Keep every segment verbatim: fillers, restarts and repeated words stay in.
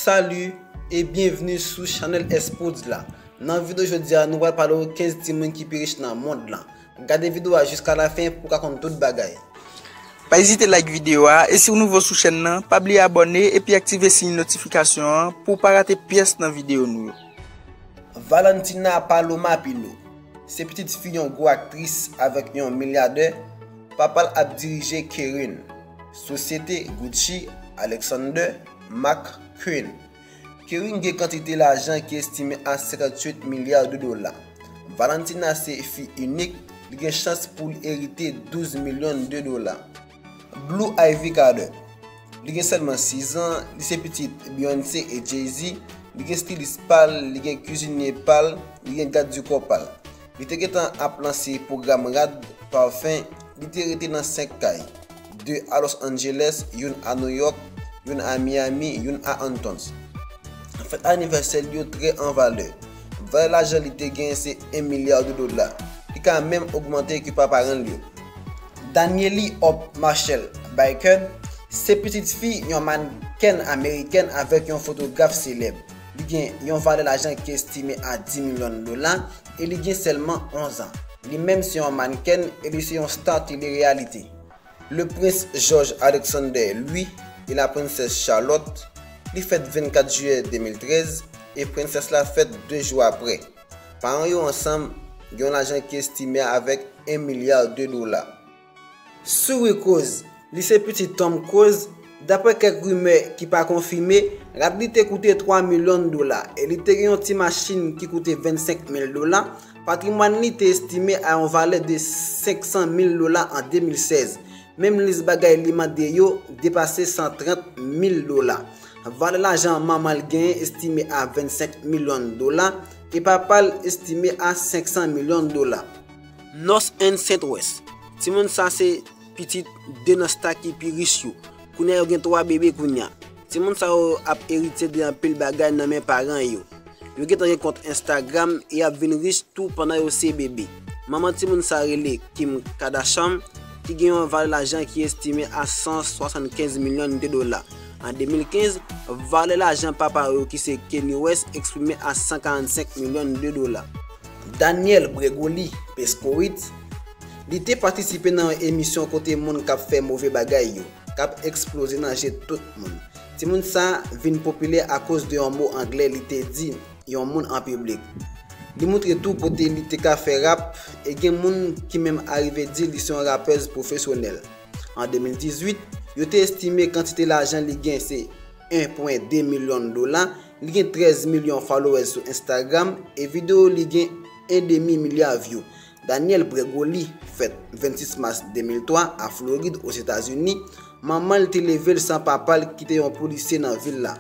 Salut e byenvni sou chanèl S Pods la. Nan videyo jodi a, nou pral pale w kenz timoun ki pi rich nan mond lan. Gade videyo a jiska lafen pou w ka konn tout bagay. Pa ezite like videyo a, e si w nouvo sou chèn nan, pa bliye abòne epi aktive siy notifikasyon an pou w pa rate pyès nan videyo nou yo. Valentina Paloma Pino se pitit fi yon gwo aktris avèk yon milyadè. Papa l ap dirije Kering, sosyete Gucci, Alexander McQueen. Kering gen kantite lajan ki estime a senkanntuit milya de dola. Valentina se fi inik, li gen chans pou l erite douz milyon de dola. Blue Ivy Carter. Li gen sèlman sis zan, li se pitit Beyoncé e Jay-Z, li gen stilis pa l, li gen kizinye pa l, li gen gad di kò pa l. Li te gentan ap lanse pwogram rad, pafen, li te rete nan senk kay, de a Los Angeles, youn a New York, youn a Miami, youn a Hamptons. Fèt anivèsè l yo trè an valè. Valè lajan li te gen se en milya de dola. Li ka menm ogmante ke pa paran l yo. Danielle Hope Marshall Bacon se pitit fi yon mannkèn amerikèn avèk yon fotograf selèb. Li gen yon valè lajan ki estime a dis milyon dola e li gen sèlman onz an. Li menm se yon mannkèn e li se yon star tele-reyalite. Le Prince George Alexander Louis e la Princesse Charlotte, li fèt vennkat jiyè de mil trèz e prensès la fèt de jou apre. Paran yo ansanm gen yon lajan ki estime avèk en milya de dola. Suri Cruise, li se pitit Tom Cruise. Daprè kèk rimè ki pa konfime, rad li te koute twa milyon dola e li te gen yon ti machin ki koute vennsenk mil dola. Patrimwàn li te estime a yon valè de senk san mil dola an de mil sèz. Menm lis bagay li mande yo depase san trant mil dola. Valè lajan manman l genyen estime a vennsenk milyon dola e papa l estime a senk san milyon dola. North and Southwest. Timoun sa se pitit de nan sta ki pi rich yo. Kounye a yo gen twa bebe kounye a. Timoun sa yo ap eritye de anpil bagay nan men paran yo. Yo gentan gen kont Instagram e y ap vin rich tou pandan yo se bebe. Manman timoun sa rele Kim Kardashian, ki gen yon valè lajan ki estime a san swasannkenz milyon de dola. An de mil kenz, valè lajan papa yo ki se Kanye West eksprime a san karannsenk milyon de dola. Daniel Bregoli Peskowitz, li te patisipe nan yon emisyon kote moun k ap fè move bagay yo, k ap eksploze nan je tout moun. Timoun sa vin popilè akoz de yon mo anglè li te di yon moun an piblik. Li montre tou kote li te ka fè rap e gen moun ki menm arive di li se yon rapèz pwofesyonèl. An de mil dizuit, yo te estime kantite lajan li gen se en pwen de milyon dola, li gen trèz milyon followers sou Instagram e videyo li gen en demi milya view. Daniel Bregoli fèt vennsis mas de mil twa a Florid, Ozetazini. Manman l te leve l san papa l ki te yon polisye nan vil la.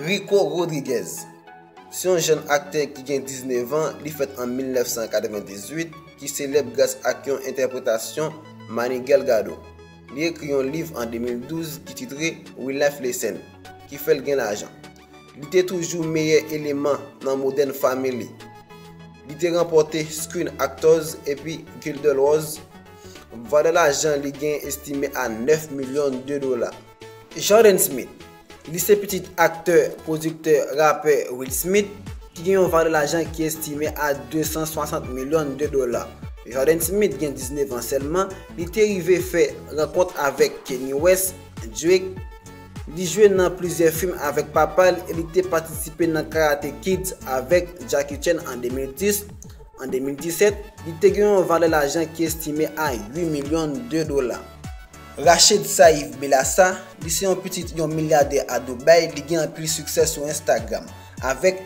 Rico Rodriguez se yon jèn aktè ki gen diznèf an, li fèt an mil nèf san katrevendizuit, ki selèb gras ak yon entèpretasyon Manny Delgado. Li ekri yon liv an de mil douz ki titre Real Life Lesson, ki fè l gen lajan. Li te toujou meyè eleman nan Modern Family. Li te ranpòte Screen Actors epi Gilderoy. Valè lajan li gen estime a nèf milyon de dola. Jordan Smith, li se pitit aktè, pwodiktè, rapè Will Smith, ki gen yon valè lajan ki estime a de san swasant milyon de dola. Jordan Smith gen diznèf an sèlman, li te rive fè rankont avèk Kanye West, Drake. Li jwe nan plizyè fim avèk papa l e li te patisipe nan Karate Kids avèk Jackie Chan an de mil dis. An de mil disèt, li te gen yon valè lajan ki estime a uit milyon de dola. Rachid Saif Belassa, li se yon pitit yon milyadè a Dubai, li gen anpil siksè sou Instagram, avèk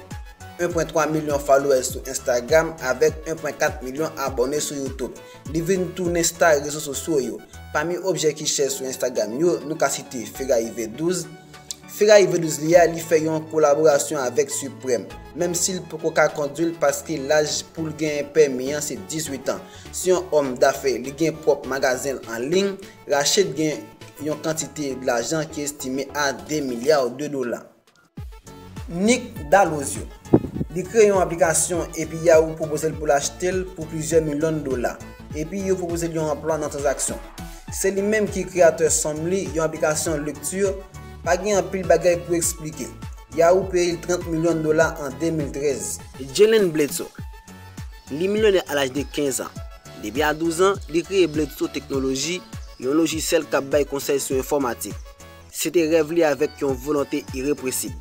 en pwen twa milyon followers sou Instagram, avèk en pwen kat milyon abòne sou YouTube. Li vin tounen star rezo sosyo yo. Pami objè ki chè sou Instagram yo, nou ka site Ferrari V douz. Ferrari V douz li a, li fè yon kolaborasyon avèk Supreme, menm si l poko ka kondwi l paske laj pou l genyen pèmi an se dizuit an. Se yon òm dafè, li gen pwòp magazen l an liy. Rachid gen yon kantite lajan ki estime a de milya de dola. Nick Dalozzo, li kreye yon aplikasyon epi Yahoo pwopoze l pou l achte l pou plizyè milyon dola, epi yo pwopoze l yon anplwa nan tranzaksyon. Se li menm ki kreyatè Somly, yon aplikasyon lekti. Pa gen anpil bagay pou eksplike. Yahoo peye l trant milyon dola an de mil trèz. Jalen Bledsoe. Li milyonè a laj de kenz an. Depi a douz an, li kreye Bledsoe Technology, yon lojisyèl k ap bay konsèy sou enfòmatik. Se te rèv li avèk yon volonte irepresib.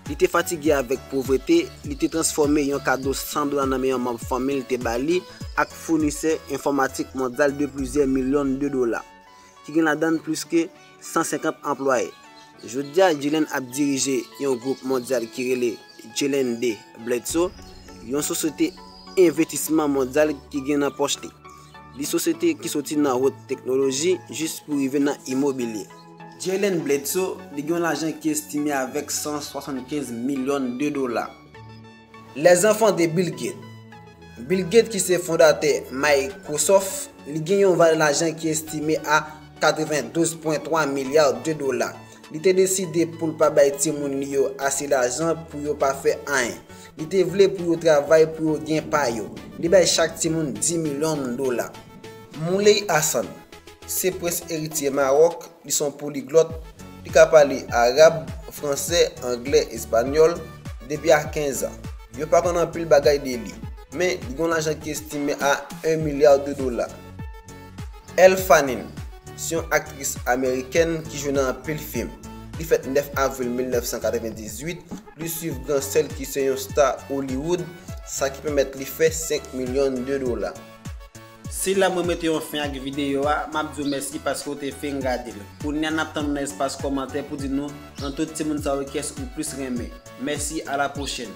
Li te fatige avèk povrete, li te transfòme yon kado san dola nan men yon manm fanmi l te ba li ak founisè enfòmatik mondyal de plizyè milyon de dola, ki gen ladan l plis ke san senkant anplwaye. Jodi a, Jalen ap dirije yon gwoup mondyal ki rele Jalen de Bledsoe, yon sosyete envestisman mondyal ki gen nan pòch li. Li sosyete ki soti nan wot teknoloji jis pou rive nan imobilye. Jalen Bledsoe, li gen yon lajan ki estime avèk san swasannkenz milyon de dola. Les enfants de Bill Gates. Bill Gates, ki se fondatè Microsoft, li gen yon valè lajan ki estime a katrevendouz pwen twa milya de dola. Li te deside pou l pa bay timoun li yo ase lajan pou yo pa fè anyen. Li te vle pou yo travay pou yo gen pa yo. Li bay chak timoun dis milyon dola. Moulay Hassan, se prens eritye Mawòk, li se yon poliglòt, li ka pale arab, fransè, anglè, espanyòl, depi a kenz an. Yo pa konn anpil bagay de li, men li gen yon lajan ki estime a en milya de dola. Elle Fanning, se yon aktris amerikèn ki jwe nan anpil fim. Li fèt nèf avril mil nèf san katrevendizuit, li swiv gran sè l ki se yon sta Hollywood, sa ki pèmèt li fè senk milyon de dola. Se la mwen mete yon fen ak videyo a, m ap di w mèsi paske w te fen gade l. Kounye a n ap tann w nan espas kòmantè pou di nou nan tout timoun sa yo kiyès ou plis renmen. Mèsi, a la pwochèn.